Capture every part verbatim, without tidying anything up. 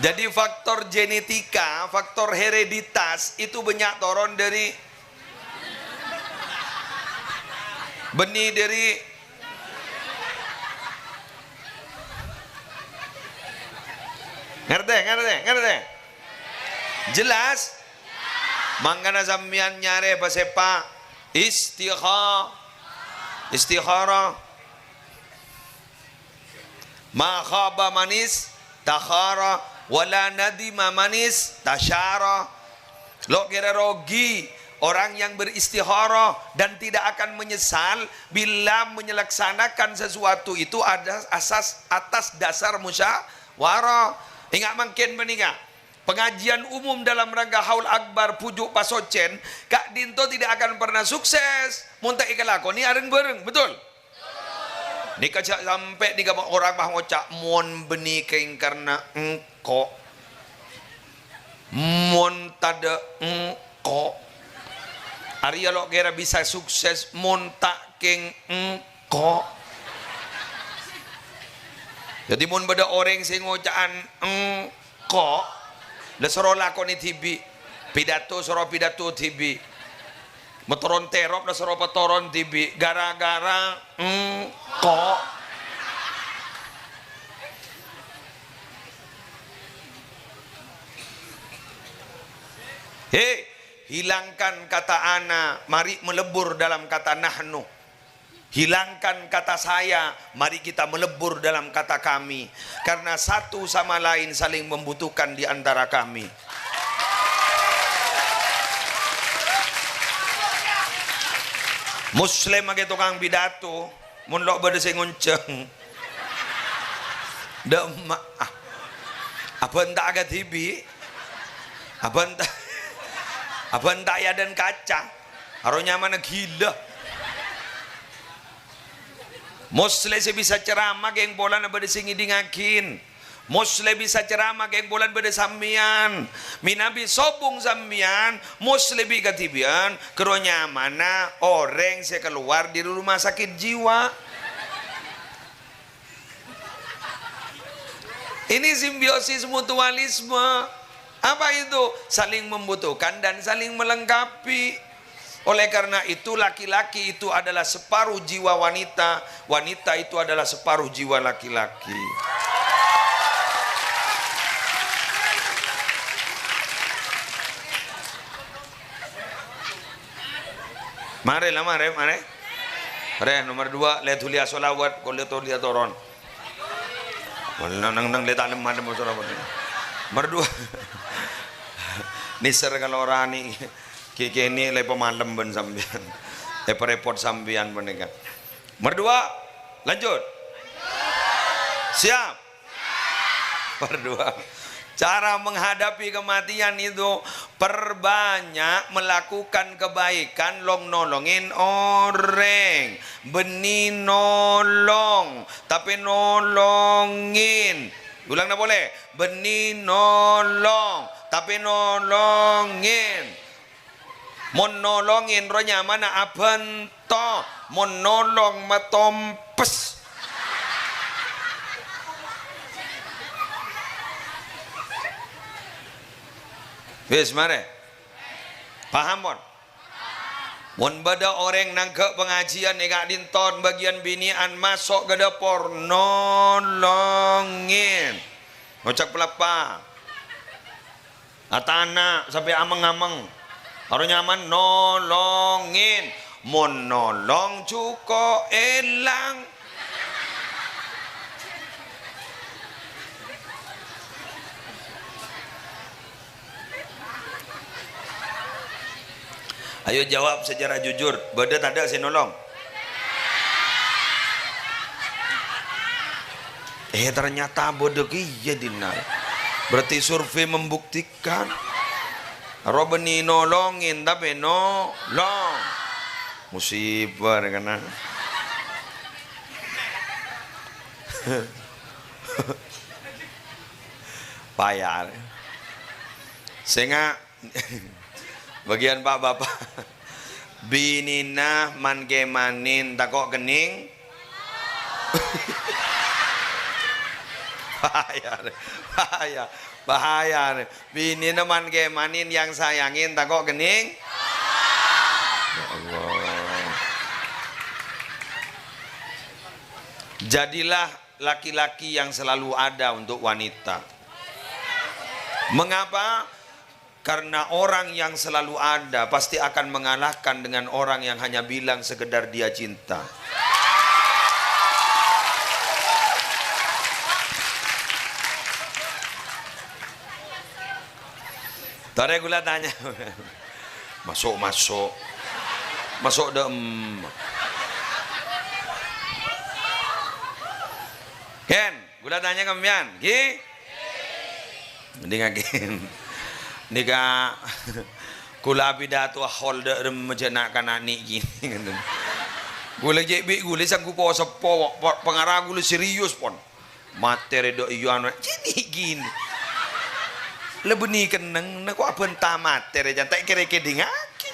Jadi, faktor genetika, faktor hereditas itu bânnya' toron dâri, bânnè dâri, ngartè, ngartè, ngartè? Jelas? Mangkana sampèyan nyarè pasèpa' istikha-, istikharah. Ma khaba man istakhara, wa la nadima man istasyara. Lo' kèra rogi orang yang beristikharah dan tidak akan menyesal bila menyelaksanakan sesuatu itu ada asas, atas dasar musyawarah. Enga' mangkèn panèka, pengajian umum dalam rangka Haul Akbar Puju' Pasocèn ka'dinto tidak akan pernah sukses mon ta' èkalakonè areng-bhâreng, betul? Nèka jhâ' sampè' nèka orèng pas ngoca', "Mon bânnè kèng karna engko', mon tadâ' engko', arèya lo' kèra bisa sukses mon ta' kèng engko'." Dhâddhi, mon bâdâ orèng sè ngoca'an engko', la soro lakonè dhibi'. Pidato soro pidato dhibi'. Matoron terop la soro patoron dhibi'. Gara-gara engko'. He, hilangkan kata ana, mari melebbur dalam kata nahnu. Hilangkan kata saya, mari kita melebbur dalam kata kami. Karena satu sama lain saling membutuhkan di antara kami. Muslim age tokang pidato, mon lo' bâdâ sè ngonjhâng. Dâ' emma'. Abhânta' kadhibi'. Abhânta', abhânta' è adâ'na kaca. Aro nyamana ghilâ. Moslè sè bisa ceramah, kèng polana bâdâ sè ngèdingngaghin. Moslè bisa ceramah, kèng polana bâdâ sampèyan. Mènabi sobung sampèyan, Moslè bi' kadhibi'ân, karo nyamana orèng sè kalowar dâri rumah sakit jiwa. Ini simbiosis mutualisme. Apa itu? Saling membutuhkan dan saling melengkapi. Oleh karena itu, laki-laki itu adalah separuh jiwa wanita, wanita itu adalah separuh jiwa laki-laki. Marè la, marè, marè. Rè, nomer dua, lè dhuli asolawat, kol lè dhuli atoron. Kol nang, nang, nang lè ta' lem-malem asolawat. Nomer dua. Nèser kalorani. Kè-, kènè' lè pamalem bân sampèyan. Èparèpot sampèyan panèka. Nomer dua. Lanjut. Siap. Nomor dua, cara menghadapi kematian itu perbanyak melakukan kebaikan, long-nolongin orèng. Bânnè nolong, tapè nolongin. Ulang polè, bânnè nolong, tapè nolongin. Mon nolongin ro nyamana abhânto, mon nolong matompes. Wis, marè. Paham, pon? Mon bâdâ orèng nangghâ' pangajiân è ka'dinto bâgiyân binè'an maso' ka dâpor, nolongin. Ngocak palappa. Atana' sampè' ameng-ameng. Aro nyamana nolongin. Mon nolong jhuko' èlang. Ayo jawab secara jujur, bâdâ tadâ' sè nolong? Eh, ternyata bâdâ kèya, dinna. Berarti survei membuktikan. Ro bânnè nolongin, tapè nolong. Musibah, rè, kana. Payah. Sènga' Bâgiyân, Pak, Bapak. Binèna man-kèmanin tako' kennèng. Bahaya, rè. Bahaya. Bahaya, rè. Binèna man-kèmanin yang sayangin tako' kennèng. Ya Allah. Jadilah laki-laki yang selalu ada untuk wanita. Mengapa? Karena orang yang selalu ada pasti akan mengalahkan dengan orang yang hanya bilang sekedar dia cinta. Torè ghulâ tanya. Maso', maso'. Maso' dâ' emma'. Ken, ghulâ tanya ka sampèyan, ghi? Mending ghi. Nèka ghulâ apidato ahol dâ' remma jhâ' na'-kana' nè' ghi. Ghulâ jhâ' bi' ghulâ sanggup po-seppo, po-, pangara ghulâ serius, pon. Matè rè dâ' iyâ anu, cini' gini. La bânnè kennengnga kok abhânta matè rè, can ta' kèra èkèdingngaghi.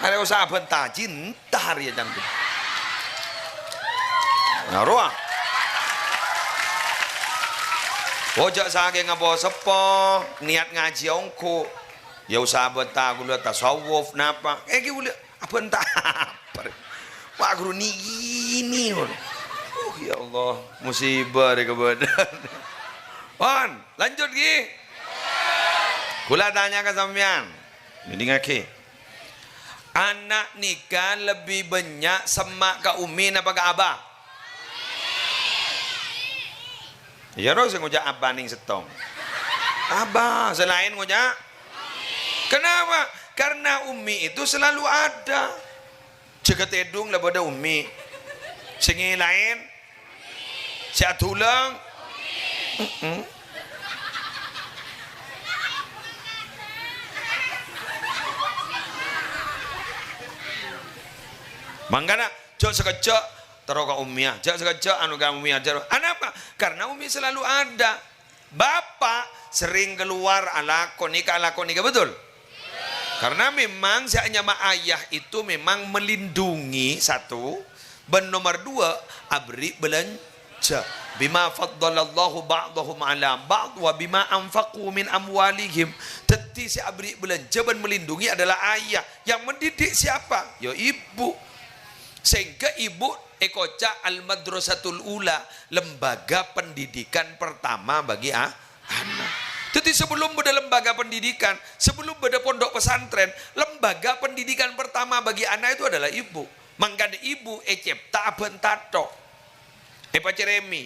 Arè osa abhânta cinta rè, can. Nah, rowa. Oh, jhâ' sakènga po-seppo, niat ngajhi ongghu. Ya osa abhânta ghulâ tasawuf, napa? Èngghi ghulâ. Abhânta apa rè? Wa' ghuru nè' gini, mon. Uh, ya Allah, musibah rè kabâdâ'ân. Pon, lanjut, ghi. Ghulâ tanya ka sampèyan. Mending ghi. Ana' nèka lebbi bânnya' semma' ka ummi napa ka abah? Iyâ, ro, sè ngoca' abah nèng sèttong. Abah, sè laèn ngoca'? Kenapa? Karena ummi itu selalu ada. Jâgâ tèdung la bâdâ ummi. Sè ngèlaèn, sè adhulang. Mm-mm. Mangkana, jhâ' sakejjhâ' terro ka ummiyâ, jhâ' sakejjhâ' anu ka ummiyâ, jhâ', anapa? Karena ummi selalu ada. Bapa' sering keluar alako nèka, alako nèka, betul? Karena memang sè anyama ayah itu memang melindungi, satu, bân nomor dua, aberri' bâlânjhâ. "Bima faddalallahu ba'dahum 'ala ba'd wa bima anfaqu min amwalihim." Dhâddhi sè aberri' bâlânjhâ bân melindungi adalah ayah. Yang mendidik siapa? Ya ibu. Sehingga ibu èkoca' al-madrasatul ula, lembaga pendidikan pertama bagi a-, ana'. Dhâddhi, sebelum bâdâ lembaga pendidikan, sebelum bâdâ pondok pesantren, lembaga pendidikan pertama bagi ana' itu adalah ibu. Mangkana ibu ècèpta abhânta tok. Èpacerrèmè.